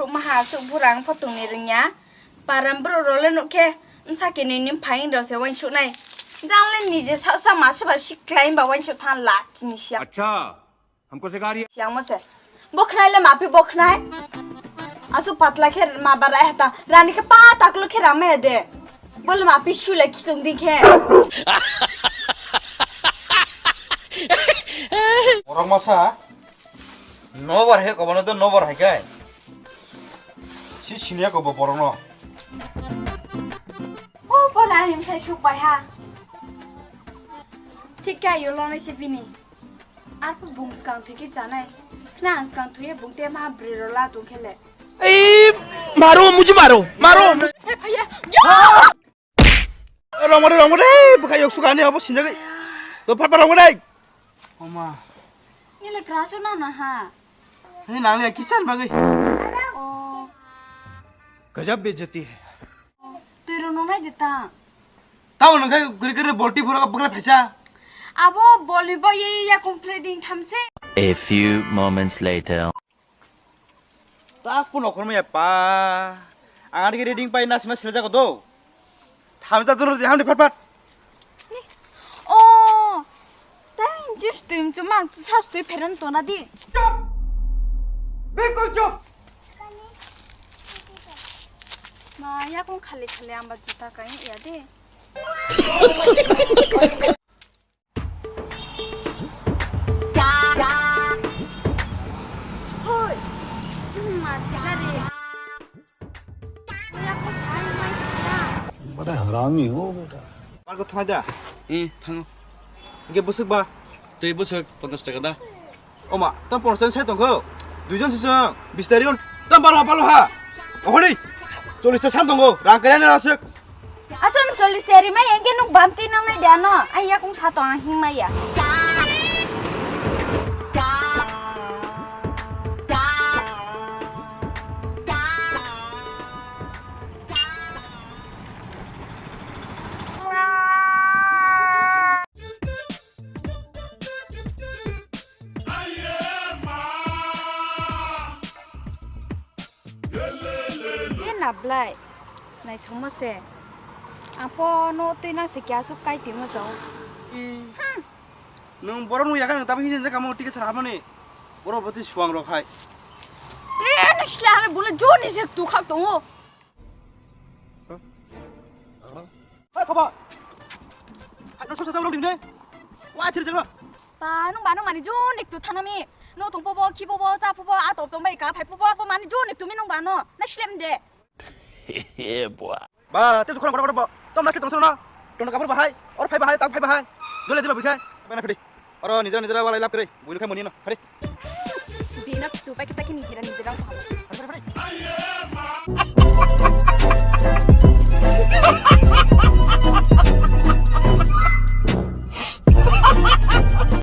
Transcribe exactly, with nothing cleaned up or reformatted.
Rukma ha aswk burang pho tongni rwngya. Param bro role nukhe msa kini ni phaing rose wain suknai. Jang le nije sa sa ma suba siklai ba wain suk than la chini siya. Acha, hamko sikha rahi hai. Siang mo se. Bokhnai le mapi bokhnai. Aswk patla khe ma barai hata. Rani khe pa taklo khe rama ya de. Bol mapi sule kitung di khe. Orang masa. Nobar he kobano do nobar hai kai. Si siniya kobo borokno. O bola ani msai suk bai ha. Thik khe ayo lonai se bini. Arphuh bung swkang thwi khe chanai. Khna ang swkang thwiya bung te ma bwrwi rw la tong khe le. Ei, maro, mujhe maro, maro. Sai phaiya. Yo! Rongmade, rongmade, bwkha yok sukani abo sinjagwi. To pharpar rongmade. Oma. Nile crush na na ha. He nang le kichar bagwi. Oh. Gajab bejati hai. Twi rw nonai de ta. Tamo nang khai guri guri bolti phura bwkha phaisa. Abo boli bo ye ya complete ding thamse. A few moments later. Tak puno khorma ya pa. Ang ani reading pai na sima sila jago do. Tham ta dun di ham di phat phat. Oh. Tang jis tuim chumang sa stui pheran tona di. Chup. Bilkul chup. Ma ya kong khali khali amba juta kai ya de. Hoi. Hmm, mati na de. Oya ko sai mai siya. बड़ा हरामी हो बेटा। Park o thangnai da? Hmm, thango. Hingke bwswk ba? Twi bwswk ponchash taka da. Oma, tam ponchash taka sai tongkho. Duijon se chwng, bis tari on. Tam balo, balo ha. Ohori. Chollish ta san tongo. Rang kaya na aswk. Aswk chollish ta rimai, engke nuk bam twi nangnai de ano. Ai yakung sa tong ang himma ya. Tei nablai, naithokma se. Ang pho no twi nang se kya suk kai twi mo jao. Hmm. Nwng borok nung yakar nung tabuk hinjak kamo tike sara hamani. Borok bo twi suang rok hai. Tei nang sila hana bula joni se tu khak tongo. Hai, khaba. Hai, no, sosa, sosa, ding de. Wa, chiri, chiri. Pa, nung ba, nung mani juni tu thanami. No, tong pobo, khi pobo, cha pobo, a top tong bai ka phai pobo, bo mani juni tu mi nung ba no. Na slem de. Yeah, boy. Ba, te tu khorang khorang bo. Tom na slem tong sono. Tong kapur bahai, or phai bahai, tang phai bahai. Jole diba bukhai. Ba na phidi. Oro nijera nijera walai lap kre. Buinu khai moni no. Phadi. Bina tu pai kita kini nijera nijera. Phadi, phadi, phadi.